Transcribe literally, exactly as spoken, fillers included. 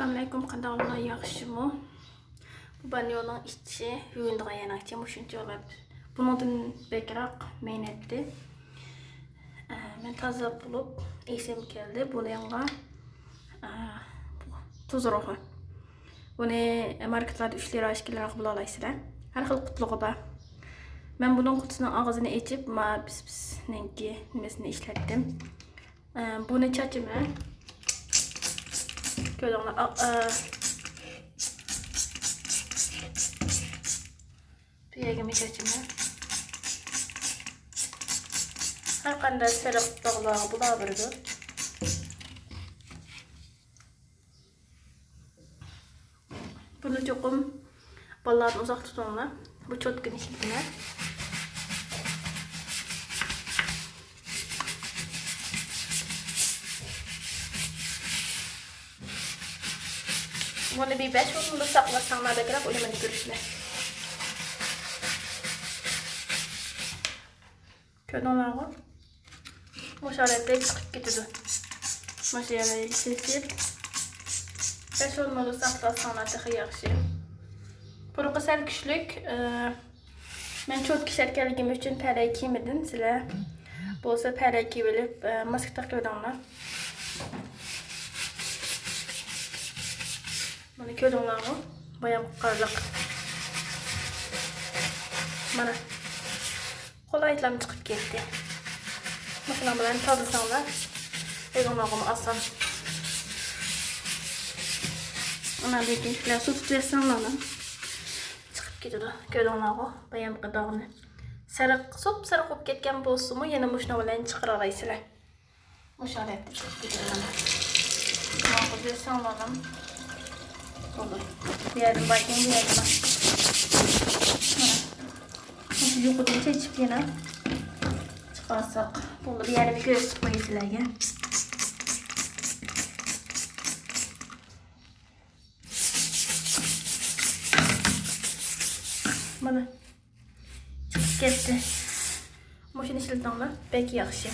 ئەسسالامۇئەلەيكۇم، قانداق ئەھۋالىڭلار، ياخشىمۇ؟ بۇ بانيونىڭ ئىچى يۇيۇنىدىغان يەرنىڭ ئىچى مۇشۇنچە بولۇپ، بۇنىڭدىن بەكرەك مەينەتتى. ئە، مەن تازىلاپ بولۇپ، ئېسىم كەلدى. بۇنىڭغا، ئە، تۇز ئۇرۇغى. بۇنى ماركېتلاردا ئۈچ لىرا، ئىككى لىراغا بۇلالايسىلەر. ھەر خىل قۇتلۇقى بار. مەن بۇنىڭ قۇتىسىنىڭ ئاغزىنى ئېچىپ، ما پىس پىسنىڭكى نېمىسىنى ئىشلەتتىم. ئە، بۇنى چاچىمەن. كۆرۈڭلار، ئا-، ئا-، بۇ يەرگىمۇ چاچىمەن. ھەر قانداق سېرىق داغلارغا بۇلاۋېرىدۇ. بۇنى چوقۇم بالىلاردىن ئۇزاق تۇتۇڭلار. بۇ چوتكىنى ئىشلىتىمەن. بۇنى بىر بەش ئون مىنۇت ساقلىساڭلار بەكرەك ئۇنىمىنى كۆرۈشلەر. كۆردۈڭلارغۇ؟ مۇشۇ ھالەتتە چىقىپ كېتىدۇ. مۇشۇ يەرنى كېسىپ، بەش ئون مىنۇت ساقلىساڭلار تېخى ياخشى. پۇرىقى سەل كۈچلۈك. ئى، مەن چوتكا ئىشلەتكەنلىكىم ئۈچۈن پەرەك كىيمىدىم. سىلەر بولسا پەرەك كىيىۋېلىپ، ئى، ماسكا تاقىۋېلىڭلار. مانا كۆردۈڭلارغۇ؟ بايام قارلىق. مانا. قولايلام چىقىپ كەتتى. مۇشۇنىڭ بىلەن تازىلىساڭلار، ئۆزۈڭلارغىمۇ ئاسان. ئۇنىڭدىن كېيىن شۇلار سۇ تۇتۇۋەتسەڭلارلا چىقىپ كېتىدۇ. كۆردۈڭلارغۇ؟ بايامقى داغنى. سېرىق، سوپسېرىق بولۇپ كەتكەن بولسىمۇ، يەنە مۇشۇنىڭ بىلەن چىقىرالايسىلەر. مۇشۇ ھالەتتە چىقىپ كېتىدۇ مانا. ماقۇل دېسەڭلارلا. بولدى. بۇ يەردىن بايقايمەن، بۇ يەردىن بايقايمەن. مانا. مۇشۇ يۇقىدىن چېچىپ يەنە چىقارساق بولدى. بۇ يەرنى كۆرسىتىپ قوياي سىلەرگە. مانا. چىقىپ كەتتى. مۇشۇنى ئىشلىتىڭلار، بەك ياخشى.